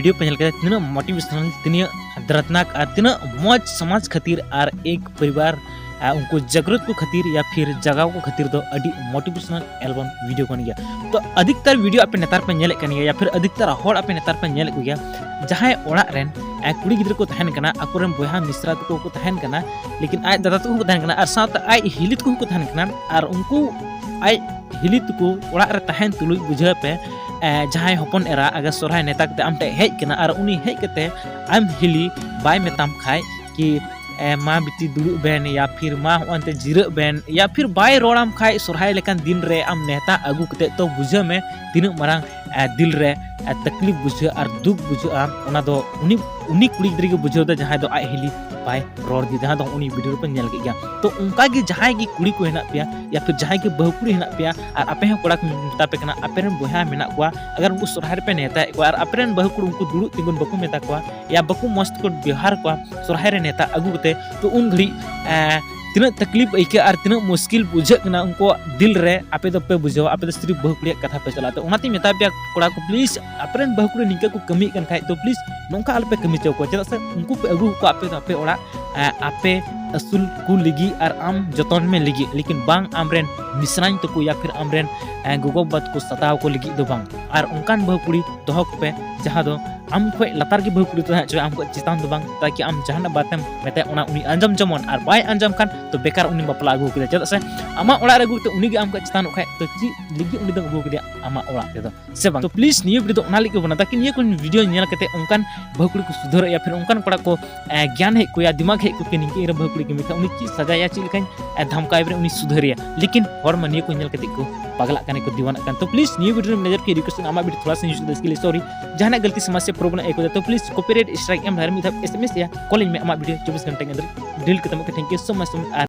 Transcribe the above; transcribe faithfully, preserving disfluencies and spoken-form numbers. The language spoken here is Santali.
video ᱯᱮ ᱧᱮᱞ ᱠᱮᱫᱟ, ᱛᱤᱱᱟᱹᱜ motivational, ᱛᱤᱱᱟᱹᱜ ᱫᱨᱟᱛᱱᱟᱠ ᱟᱨ ᱛᱤᱱᱟᱹᱜ ᱢᱚᱡᱽ ᱥᱚᱢᱟᱡᱽ ᱠᱷᱟᱹᱛᱤᱨ ᱟᱨ ᱮᱠ ᱯᱚᱨᱤᱵᱟᱨ, ᱟᱨ ᱩᱱᱠᱩ ᱡᱟᱜᱽᱨᱚᱛ ᱠᱚ ᱠᱷᱟᱹᱛᱤᱨ ᱭᱟ ᱯᱷᱤᱨ ᱡᱟᱜᱟᱣ ᱠᱚ ᱠᱷᱟᱹᱛᱤᱨ ᱫᱚ ᱟᱹᱰᱤ motivational album video ᱠᱟᱱ ᱜᱮᱭᱟ᱾ ᱛᱚ ᱟᱫᱷᱤᱠᱛᱟᱨ video ᱟᱯᱮ ᱱᱮᱛᱟᱨ ᱯᱮ ᱧᱮᱞᱮᱫ ᱠᱟᱱ ᱜᱮᱭᱟ ᱭᱟ ᱯᱷᱤᱨ ᱟᱫᱷᱤᱠᱛᱟᱨ ᱦᱚᱲ ᱟᱯᱮ ᱱᱮᱛᱟᱨ ᱯᱮ ᱧᱮᱞᱮᱫ ᱠᱚ ᱜᱮᱭᱟ, ᱡᱟᱦᱟᱸᱭ ᱚᱲᱟᱜ ᱨᱮᱱ ᱮ, ᱠᱩᱲᱤ ᱜᱤᱫᱽᱨᱟᱹ ᱠᱚ ᱛᱟᱦᱮᱱ ᱠᱟᱱᱟ, ᱟᱠᱚᱨᱮᱱ ᱵᱚᱭᱦᱟ ᱢᱤᱥᱨᱟ ᱛᱟᱠᱚ ᱠᱚ ᱛᱟᱦᱮᱱ ᱠᱟᱱᱟ, ᱞᱮᱠᱤᱱ ᱟᱡ ᱫᱟᱫᱟ ᱛᱟᱠᱚ ᱦᱚᱸᱠᱚ ᱛᱟᱦᱮᱱ ᱠᱟᱱᱟ ᱟᱨ ᱥᱟᱶᱛᱮ ᱟᱡ ᱦᱤᱞᱤ ᱛᱟᱠᱚ ᱦᱚᱸᱠᱚ ᱛᱟᱦᱮᱱ ᱠᱟᱱᱟ᱾ ᱟᱨ ᱩᱱᱠᱩ ᱟᱡ ᱦᱤᱞᱤ ᱛᱟᱠᱚ ᱚᱲᱟᱜ ᱨᱮ ᱛᱟᱦᱮᱱ ᱛᱩᱞᱩᱡ ᱵᱩᱡᱷᱟᱹᱣ ᱯᱮ, ᱮ, ᱡᱟᱦᱟᱸᱭ ᱦᱚᱯᱚᱱ ᱮᱨᱟ ᱟᱜᱟᱨ ᱥᱚᱨᱦᱟᱭ ᱱᱮᱣᱛᱟ ᱠᱟᱛᱮ ᱟᱢ ᱴᱷᱮᱱ ᱦᱮᱡ ᱠᱟᱱᱟ ᱟᱨ ᱩᱱᱤ ᱦᱮᱡ ᱠᱟᱛᱮ ᱟᱢ ᱦᱤᱞᱤ ᱵᱟᱭ ᱢᱮᱛᱟᱢ ᱠᱷᱟᱡ ᱠᱤ, ᱮ, ᱢᱟ ᱵᱤᱴᱤ ᱫᱩᱲᱩᱵ ᱵᱮᱱ ᱭᱟ ᱯᱷᱤᱨ ᱢᱟ ᱦᱚᱸᱜᱼᱚᱭ ᱱᱚᱛᱮ ᱡᱤᱨᱟᱹᱜ ᱵᱮᱱ ᱭᱟ ᱯᱷᱤᱨ ᱵᱟᱭ ᱨᱚᱲᱟᱢ ᱠᱷᱟᱡ ᱥᱚᱨᱦᱟᱭ ᱞᱮᱠᱟᱱ ᱫᱤᱱ ᱨᱮ ᱟᱢ ᱱᱮᱣᱛᱟ ᱟᱹᱜᱩ ᱠᱟᱛᱮ, ᱛᱚ ᱵᱩᱡᱷᱟᱹᱣ ᱢᱮ ᱛᱤᱱᱟᱹᱜ ᱢᱟᱨᱟᱝ, ᱮ, ᱫᱤᱞ ᱨᱮ, ᱮ, ᱛᱟᱠᱞᱤᱯ ᱵᱩᱡᱷᱟᱹᱜᱼᱟ ᱟᱨ ᱫᱩᱠ ᱵᱩᱡᱷᱟᱹᱜᱼᱟ᱾ ᱚᱱᱟ ᱫᱚ ᱩᱱᱤ, ᱩᱱᱤ ᱠᱩᱲᱤ ᱜᱤᱫᱽᱨᱟᱹ ᱜᱮ ᱵᱩᱡᱷᱟᱹᱣ ᱮᱫᱟ ᱡᱟᱦᱟᱸᱭ ᱫᱚ ᱟᱡ ᱦᱤᱞᱤ ᱵᱟᱭ ᱨᱚᱲ ᱫᱤ, ᱡᱟᱦᱟᱸ ᱫᱚ ᱩᱱᱤ video ᱨᱮᱯᱮ ᱧᱮᱞ ᱠᱮᱫ ᱜᱮᱭᱟ᱾ ᱛᱚ ᱚᱱᱠᱟ ᱜᱮ ᱡᱟᱦᱟᱸᱭ ᱜᱮ ᱠᱩᱲᱤ ᱠᱚ ᱦᱮᱱᱟᱜ ᱯᱮᱭᱟ ᱭᱟ ᱯᱷᱤᱨ ᱡᱟᱦᱟᱸᱭ ᱜᱮ ᱵᱟᱹᱦᱩ ᱠᱩᱲᱤ ᱦᱮᱱᱟᱜ ᱯᱮᱭᱟ ᱟᱨ ᱟᱯᱮ ᱦᱚᱸ ᱠᱚᱲᱟ ᱠᱚ ᱢᱮᱛᱟ ᱯᱮ ᱠᱟᱱᱟ, ᱟᱯᱮ ᱨᱮᱱ ᱵᱚᱭᱦᱟ ᱢᱮᱱᱟᱜ ᱠᱚᱣᱟ, ᱟᱜᱟᱨ ᱩᱱᱠᱩ ᱥᱚᱨᱦᱟᱭ ᱨᱮᱯᱮ ᱱᱮᱣᱛᱟᱭᱮᱫ ᱠᱚᱣᱟ ᱟᱨ ᱟᱯᱮ ᱨᱮᱱ ᱵᱟᱹᱦᱩ ᱠᱩᱲᱤ ᱩᱱᱠᱩ ᱫᱩᱲᱩᱵ ᱛᱤᱸᱜᱩᱱ ᱵᱟᱠᱚ ᱢᱮᱛᱟ ᱠᱚᱣᱟ ᱭᱟ ᱵᱟᱠᱚ ᱢᱚᱸᱡᱽ ᱛᱮᱠᱚ ᱵᱮᱣᱦᱟᱨ ᱠᱚᱣᱟ ᱥᱚᱨᱦᱟᱭ ᱨᱮ ᱱᱮᱣᱛᱟ ᱟᱹᱜᱩ ᱠᱟᱛᱮ, ᱛᱚ ᱩᱱ ᱜᱷᱟᱹᱲᱤᱡ, ᱮ, ᱛᱤᱱᱟᱹᱜ ᱛᱟᱠᱞᱤᱯ ᱟᱹᱭᱠᱟᱹᱜᱼᱟ ᱟᱨ ᱛᱤᱱᱟᱹᱜ ᱢᱩᱥᱠᱤᱞ ᱵᱩᱡᱷᱟᱹᱜ ᱠᱟᱱᱟ ᱩᱱᱠᱩᱣᱟᱜ ᱫᱤᱞ ᱨᱮ, ᱟᱯᱮ ᱫᱚᱯᱮ ᱵᱩᱡᱷᱟᱹᱣᱟ, ᱟᱯᱮ ᱫᱚ ᱥᱤᱨᱤᱯ ᱵᱟᱹᱦᱩ ᱠᱩᱲᱤᱭᱟᱜ ᱠᱟᱛᱷᱟ ᱯᱮ ᱪᱟᱞᱟᱜᱼᱟ᱾ ᱛᱚ ᱚᱱᱟᱛᱮᱧ ᱢᱮᱛᱟ ᱯᱮᱭᱟ ᱠᱚᱲᱟ ᱠᱚ, please ᱟᱯᱮ ᱨᱮᱱ ᱵᱟᱹᱦᱩ ᱠᱩᱲᱤ ᱱᱤᱝᱠᱟᱹ ᱠᱚ ᱠᱟᱹᱢᱤᱭᱮᱫ ᱠᱟᱱ ᱠᱷᱟᱡ, ᱛᱚ please ᱱᱚᱝᱠᱟ ᱟᱞᱚᱯᱮ ᱠᱟᱹᱢᱤ ᱦᱚᱪᱚ ᱠᱚᱣᱟ᱾ ᱪᱮᱫᱟᱜ ᱥᱮ ᱩᱱᱠᱩ ᱯᱮ ᱟᱹᱜᱩ ᱠᱚᱣᱟ ᱟᱯᱮ ᱫᱚ ᱟᱯᱮ ᱚᱲᱟᱜ, ᱮ, ᱟᱯᱮ ᱟᱹᱥᱩᱞ ᱠᱚ ᱞᱟᱹᱜᱤᱫ ᱟᱨ ᱟᱢ ᱡᱚᱛᱚᱱ ᱢᱮ ᱞᱟᱹᱜᱤᱫ, ᱞᱮᱠᱤᱱ ᱵᱟᱝ ᱟᱢᱨᱮᱱ ᱢᱤᱥᱨᱟᱧ ᱛᱟᱠᱚ ᱭᱟ ᱯᱷᱤᱨ ᱟᱢᱨᱮᱱ, ᱮ, ᱜᱚᱜᱚ ᱵᱟᱵᱟ ᱛᱟᱠᱚ ᱥᱟᱛᱟᱣ ᱠᱚ ᱞᱟᱹᱜᱤᱫ ᱫᱚ ᱵᱟᱝ᱾ ᱟᱨ ᱚᱱᱠᱟᱱ ᱵᱟᱹᱦᱩ ᱠᱩᱲᱤ ᱫᱚᱦᱚ ᱠᱚᱯᱮ ᱡᱟᱦᱟᱸ ᱫᱚ ᱟᱢ ᱠᱷᱚᱡ ᱞᱟᱛᱟᱨ ᱜᱮ ᱵᱟᱹᱦᱩ ᱠᱩᱲᱤ ᱛᱟᱦᱮᱸ ᱦᱚᱪᱚᱭᱟ, ᱟᱢ ᱠᱷᱚᱡ ᱪᱮᱛᱟᱱ ᱫᱚ ᱵᱟᱝ, ᱛᱟᱠᱤ ᱟᱢ ᱡᱟᱦᱟᱱᱟᱜ ᱵᱟᱛᱮᱢ ᱢᱮᱛᱟᱭᱟ ᱚᱱᱟ ᱩᱱᱤ ᱟᱸᱡᱚᱢ ᱡᱮᱢᱚᱱ, ᱟᱨ ᱵᱟᱭ ᱟᱸᱡᱚᱢ ᱠᱷᱟᱱ ᱛᱚ ᱵᱮᱠᱟᱨ ᱩᱱᱤ ᱵᱟᱯᱞᱟ ᱟᱹᱜᱩ ᱠᱮᱫᱟ᱾ ᱪᱮᱫᱟᱜ ᱥᱮ ᱟᱢᱟᱜ ᱚᱲᱟᱜ ᱨᱮ ᱟᱹᱜᱩ ᱠᱟᱛᱮ ᱩᱱᱤ ᱜᱮ ᱟᱢ ᱠᱷᱚᱡ ᱪᱮᱛᱟᱱᱚᱜ ᱠᱷᱟᱡ ᱛᱚ ᱪᱮᱫ ᱞᱟᱹᱜᱤᱫ ᱩᱱᱤ ᱫᱚᱢ ᱟᱹᱜᱩ ᱠᱮᱫᱮᱭᱟ ᱟᱢᱟᱜ ᱚᱲᱟᱜ ᱨᱮᱫᱚ, ᱥᱮ ᱵᱟᱝ? ᱛᱚ please ᱱᱤᱭᱟᱹ video ᱫᱚ ᱚᱱᱟ ᱞᱟᱹᱜᱤᱫ ᱵᱚᱱᱟ, ᱛᱟᱠᱤ ᱱᱤᱭᱟᱹ ᱠᱚ video ᱧᱮᱞ ᱠᱟᱛᱮ ᱚᱱᱠᱟᱱ ᱵᱟᱹᱦᱩ ᱠᱩᱲᱤ ᱠᱚ ᱥᱩᱫᱷᱟᱹᱨᱚᱜ ᱭᱟ ᱯᱷᱤᱨ ᱚᱱᱠᱟᱱ ᱠᱚᱲᱟ ᱠᱚ, ᱮ, ᱜᱮᱭᱟᱱ ᱦᱮᱡ ᱠᱚᱭᱟ, ᱫᱤᱢᱟᱜᱽ ᱦᱮᱡ ᱠᱚ ᱠᱤ ᱱᱤᱝᱠᱟᱹ ᱤᱧ ᱨᱮ ᱵᱟᱹᱦᱩ ᱠᱩᱲᱤ ᱠᱟᱹᱢᱤ ᱠᱷᱟᱡ ᱩᱱᱤ ᱪᱮᱫ ᱥᱟᱡᱟᱭᱟ, ᱪᱮᱫ ᱞᱮᱠᱟᱧ, ᱮ, ᱫᱷᱟᱢᱠᱟᱣ ᱨᱮ ᱩᱱᱤ ᱥᱩᱫᱷᱟᱹᱨᱮᱭᱟ᱾ ᱞᱮᱠᱤᱱ ᱦᱚᱲ ᱢᱟ ᱱᱤᱭᱟᱹ ᱠᱚ ᱧᱮᱞ ᱠᱟᱛᱮ ᱠᱚ ᱯᱟᱜᱞᱟᱜ ᱠᱟᱱᱟ ᱠᱚ, ᱫᱤᱣᱟᱱᱟᱜ ᱠᱟᱱᱟ᱾ ᱛᱚ please ᱱᱤᱭᱟᱹ video ᱨᱮ ᱱᱚᱡᱚᱨ ᱠᱤ request, ᱟᱢᱟᱜ video ᱛᱷᱚᱲᱟ ᱥᱟ use ᱠᱟᱛᱮ skill, sorry, ᱡᱟᱦᱟᱱᱟᱜ ᱜᱟᱞᱛᱤ ᱥᱚᱢᱟᱡᱽ ᱥᱮ problem ᱟᱹᱭᱠᱟᱹᱣ ᱫᱟ ᱛᱚ please copyright strike ᱮᱢ ᱞᱟᱦᱟ ᱨᱮ ᱢᱤᱫ ᱫᱷᱟᱣ S M S ᱭᱟ, call ᱤᱧ ᱢᱮ, ᱟᱢᱟᱜ video ᱪᱚᱵᱵᱤᱥ ᱜᱷᱚᱱᱴᱟ ᱠᱮ ᱟᱱᱫᱟᱨ delete ᱠᱟᱛᱟᱢ᱾ Okay, thank you so much, so much᱾ R